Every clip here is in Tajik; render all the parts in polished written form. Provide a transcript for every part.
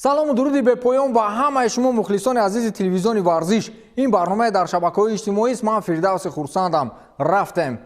Салому дуруди бепоён ба ҳамаи шумо, мухлисони азизи телевизиони «Варзиш». Ин барномае дар шабакаҳои иҷтимоист. Ман Фирдавси Хурсандам. Рафтем.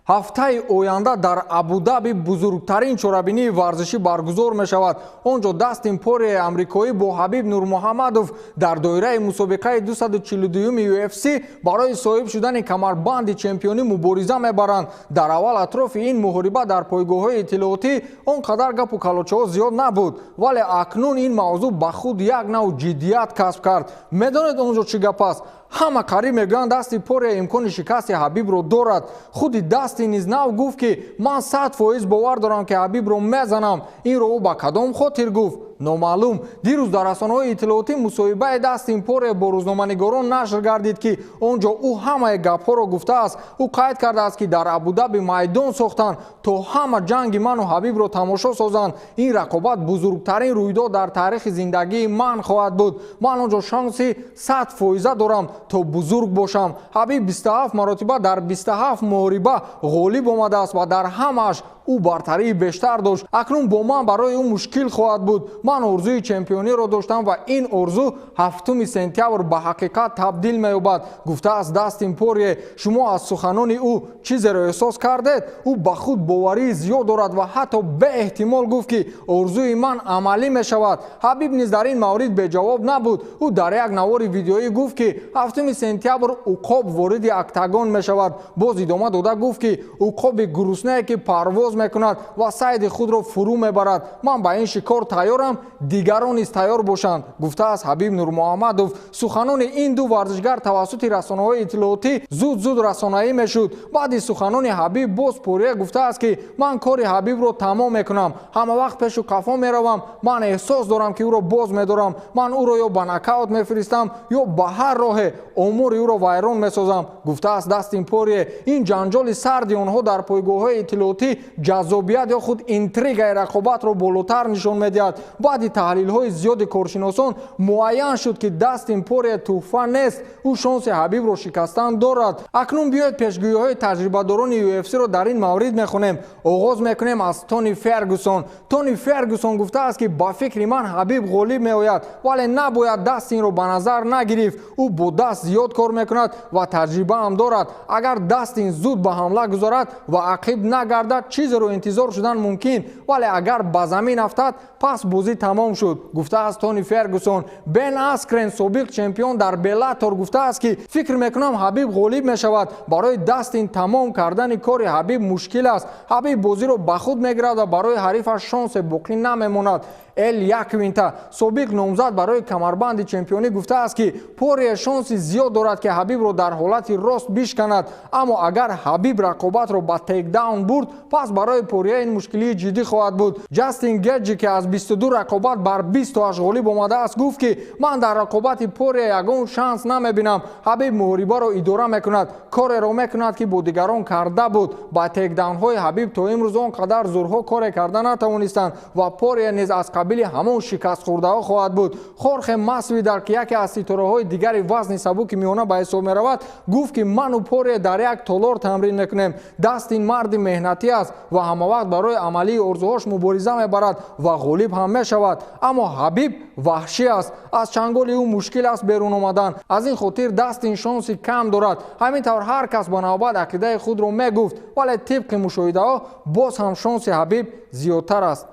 Ҳафтаи оянда дар Абудаби бузургтарин чорабинии варзишӣ баргузор мешавад. Он ҷо Дастин Порияи амрикоӣ бо Ҳабиб Нурмуҳаммадов дар доираи мусобиқаи 242-юми UFC барои соҳиб шудани камарбанди чемпионӣ мубориза мебаранд. Дар аввал атрофи ин муҳориба дар пойгоҳҳои иттилоотӣ он қадар гапу калочаҳо зиёд набуд, вале акнун ин мавзӯъ ба худ як нав ҷиддият касб кард. Медонед, он ҷо чӣ гап аст? Ҳама қариб мегӯянд, Дастин Пория имкони шикасти Ҳабибро дорад. Худи Дастин низ нав гуфт, ки ман 100% бовар дорам, ки Ҳабибро мезанам. Инро ӯ ба кадом хотир гуфт, номаълум. Дирӯз дар расонаҳои иттилоотӣ мусоҳибаи Дастин Пория бо рӯзноманигорон нашр гардид, ки он ҷо ӯ ҳамаи гапҳоро гуфтааст. Ӯ қайд кардааст, ки дар Абудаби майдон сохтанд, то ҳама ҷанги ману Ҳабибро тамошо созанд. Ин рақобат бузургтарин рӯйдод дар таърихи зиндагии ман хоҳад буд. Ман он ҷо шанси 100-фоиза дорам, то бузург бошам. Ҳабиб 27 маротиба дар 27 муҳориба ғолиб омадааст ва дар ҳамааш ӯ бартарии бештар дошт. Акнун бо ман барои ӯ мушкил хоҳад буд. Ман орзуи чемпиониро доштам ва ин орзу 7 сентябр ба ҳақиқат табдил меёбад, гуфтааст Дастин Порие. Шумо аз суханони ӯ чизеро эҳсос кардед? Ӯ ба худ боварии зиёд дорад ва ҳатто беэҳтимол гуфт, ки орзуи ман амалӣ мешавад. Ҳабиб низ дар ин маврид беҷавоб набуд. Ӯ дар як навори видеоӣ гуфт, ки 7 сентябр уқоб вориди октагон мешавад. Боз идома дода гуфт, ки уқоби гуруснае, ки парвоз мекунад ва сайди худро фурӯ мебарад. Ман ба ин шикор тайёрам, дигарон низ тайёр бошанд, гуфтааст Ҳабиб Нурмуҳаммадов. Суханони ин ду варзишгар тавассути расонаҳои иттилоотӣ зуд зуд расонаӣ мешуд. Баъди суханони Ҳабиб боз Пория гуфтааст, ки ман кори Ҳабибро тамом мекунам, ҳама вақт пешу қафо меравам. Ман эҳсос дорам, ки ӯро боз медорам. Ман ӯро ё ба нокаут мефиристам, ё ба ҳар роҳе омори ӯро вайрон месозам, гуфтааст Дастин Порие. Ин ҷанҷоли сарди онҳо дар пойгоҳҳои иттилоотӣ ҷаззобият ё худ интригаи рақобатро болотар нишон медиҳад. Баъди таҳлилҳои зиёди коршиносон муайян шуд, ки Дастин Пория тӯҳфа нест, ӯ шонси Ҳабибро шикастан дорад. Акнун биёед, пешгӯиҳои таҷрибадорони UFC-ро дар ин маврид мехонем. Оғоз мекунем аз Тони Фергюсон. Тони Фергюсон гуфтааст, ки ба фикри ман, Ҳабиб ғолиб меояд, вале набояд Дастинро ба назар нагирифт. Ӯ бо даст зиёд кор мекунад ва таҷрибаам дорад. Агар Дастин зуд ба ҳамла гузорад ва ақиб нагардад, чизеро интизор шудан мумкин, вале агар ба замин афтад, пас бозӣ тамом шуд, гуфтааст Тони Фергюсон. Бен Аскрен, собиқ чемпион дар Беллатор, гуфтааст, ки фикр мекунам, Ҳабиб ғолиб мешавад. Барои Дастин тамом кардани кори Ҳабиб мушкил аст. Ҳабиб бозиро ба худ мегирад ва барои ҳарифаш шонсе боқӣ намемонад. Эл Яквинта, собиқ номзад барои камарбанди чемпионӣ, гуфтааст, ки Пория шонси зиёд дорад, ки Ҳабибро дар ҳолати рост бишканад. Аммо агар Ҳабиб рақобатро ба тейкдаун бурд, пас барои Пория ин мушкилии ҷиддӣ хоҳад буд. Ҷастин Геҷи, ки аз 22 рақобат бар 28 ғолиб омадааст, гуфт, ки ман дар рақобати Пория ягон шанс намебинам. Ҳабиб муҳорибаро идора мекунад, кореро мекунад, ки бо дигарон карда буд. Ба тейкдаунҳои Ҳабиб то имрӯз он қадар зӯрҳо коре карда натавонистанд ва Пория низ аз қабили ҳамон шикастхӯрдаҳо хоҳад буд. Хорхе Масвидал, ки яке аз ситораҳои дигари вазни сабуки миёна ба ҳисоб меравад, гуфт, ки ману Пория дар як толор тамрин мекунем. Дастин марди меҳнатӣ аст ва ҳамавақт барои амалии орзуҳош мубориза мебарад ва ғолиб ҳам мешавад. Аммо Ҳабиб ваҳшӣ аст, аз чанголи ӯ мушкил аст берун омадан. Аз ин хотир Дастин шонси кам дорад. Ҳамин тавр ҳар кас ба навбат ақидаи худро мегуфт, вале тибқи мушоҳидаҳо боз ҳам шонси Ҳабиб зиёдтар аст.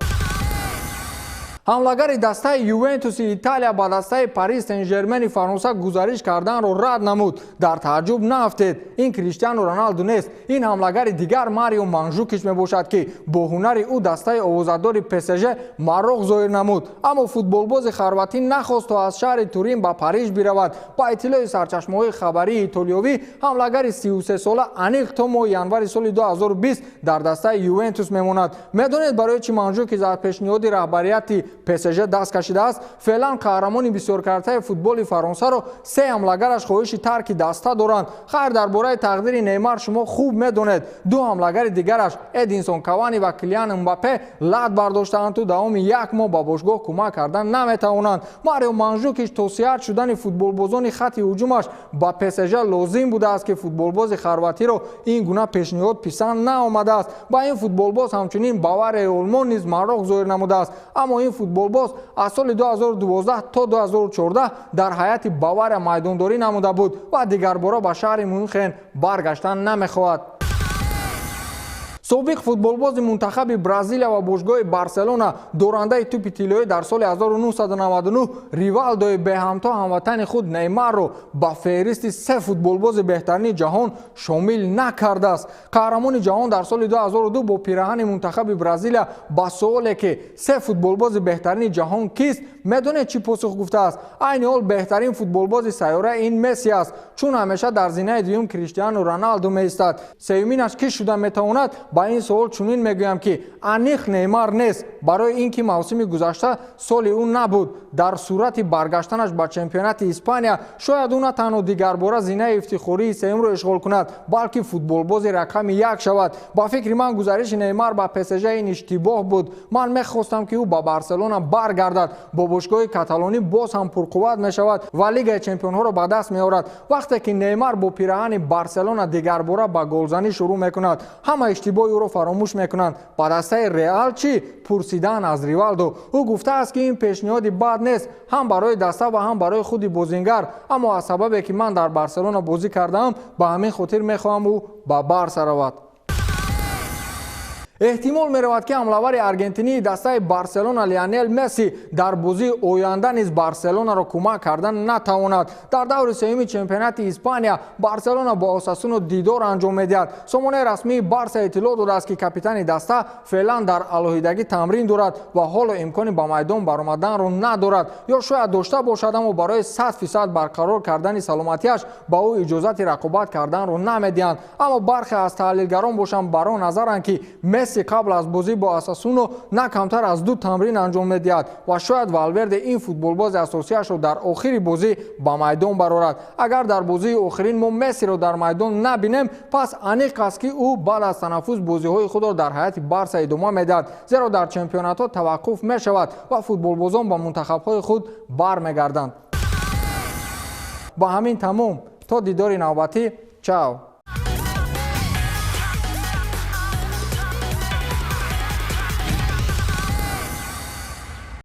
Ҳамлагари дастаи Ювентуси Италия ба дастаи Парис Сен-Жермени Фаронса гузариш карданро рад намуд. Дар тааҷҷуб наафтед, ин Криштиану Роналду нест. Ин ҳамлагари дигар Марио Манжукич мебошад, ки бо ҳунари ӯ дастаи овозадори ПСЖ мароқ зоҳир намуд. Аммо футболбози хорватӣ нахост, то аз шаҳри Турин ба Париж биравад. Ба иттилои сарчашмаҳои хабарии итолиёвӣ, ҳамлагари 33сола аниқ то моҳи январи соли 2020 дар дастаи Ювентус мемонад. Медонед, барои чӣ Манжукич аз пешниҳоди раҳбарияти ПСЖ даст кашидааст? Феълан қаҳрамони бисёркартаи футболи Фаронсаро се ҳамлагараш хоҳиши тарки даста доранд. Хайр, дар бораи тақдири Неймар шумо хуб медонед. Ду ҳамлагари дигараш, Эдинсон Кавани ва Килиан Мбаппе, лат бардоштаанд, давоми як моҳ ба бошгоҳ кӯмак кардан наметавонанд. Марио Манжукич то сиҳат шудани футболбозони хатти ҳуҷумаш ба ПСЖ лозим будааст, ки футболбози хорватиро ин гуна пешниҳод писанд наомадааст. Ба ин футболбоз ҳамчунин Баварияи Олмон низ мароқ зоҳир намудааст, аммо ин Футболбоз аз соли 2012 то 2014 дар ҳайати Бавария майдондорӣ намуда буд ва дигарбора ба шаҳри Мюнхен баргаштан намехоҳад. Собиқ футболбози мунтахаби Бразилия ва бошгоҳи Барселона, дорандаи тӯпи тиллоӣ дар соли 1999 Ривалдои беҳамто ҳамватани худ Неймарро ба феҳристи се футболбози беҳтарини ҷаҳон шомил накардааст. Қаҳрамони ҷаҳон дар соли 2002 бо пираҳани мунтахаби Бразилия ба суоле, ки се футболбози беҳтарини ҷаҳон кист, медонед чӣ посух гуфтааст? Айни ҳол беҳтарин футболбози сайёра ин Месси аст, чун ҳамеша дар зинаи дуюм Криштиану Роналду меистад. Сеюминаш кӣ шуда метавонад? Ба ин суол чунин мегӯям, ки аниқ Неймар нест, барои ин ки мавсими гузашта соли ӯ набуд. Дар сурати баргаштанаш ба чемпионати Испания шояд ӯ на танҳо дигарбора зинаи ифтихории сеюмро ишғол кунад, балки футболбози рақами як шавад. Ба фикри ман, гузариши Неймар ба ПСЖ ин иштибоҳ буд. Ман мехостам, ки ӯ ба Барселона баргардад. Бо бошгоҳи каталонӣ боз ҳам пурқувват мешавад ва Лигаи чемпионҳоро ба даст меорад. Вақте ки Неймар бо пираҳани Барселона дигарбора ба голзанӣ шурӯъ мекунад, ҳама иштибоҳи ӯро фаромӯш мекунанд. Ба дастаи Реал чӣ? Пурсидан аз Ривалдо. Ӯ гуфтааст, ки ин пешниҳоди бад нест, ҳам барои даста ва ҳам барои худи бозингар, аммо аз сабабе ки ман дар Барселона бозӣ кардаам, ба ҳамин хотир мехоҳам ӯ ба Барса равад. Эҳтимол меравад, ки ҳамлавари аргентинии дастаи Барселона Лионел Месси дар бозии оянда низ Барселонаро кӯмак кардан натавонад. Дар даври сеюми чемпионати Испания Барселона бо Осасуно дидор анҷом медиҳад. Сомонаи расмии Барса иттилоъ додааст, ки капитани даста феълан дар алоҳидагӣ тамрин дорад ва ҳоло имкони ба майдон баромаданро надорад ё шояд дошта бошад, аммо барои 100% барқарор кардани саломатиаш ба ӯ иҷозати рақобат карданро намедиҳанд. Аммо бархе аз таҳлилгарон бошанд, бар он назаранд, ки Месси қабл аз бозӣ бо Осасуно на камтар аз ду тамрин анҷом медиҳад ва шояд Валверде ин футболбози асосияшро дар охири бозӣ ба майдон барорад. Агар дар бозии охирин мо Мессиро дар майдон набинем, пас аниқ аст, ки ӯ баъд аз танаффус бозиҳои худро дар ҳайати Барса идома медиҳад, зеро дар чемпионатҳо таваққуф мешавад ва футболбозон ба мунтахабҳои худ бармегарданд. Ба ҳамин тамом. То дидори навбатӣ, чао.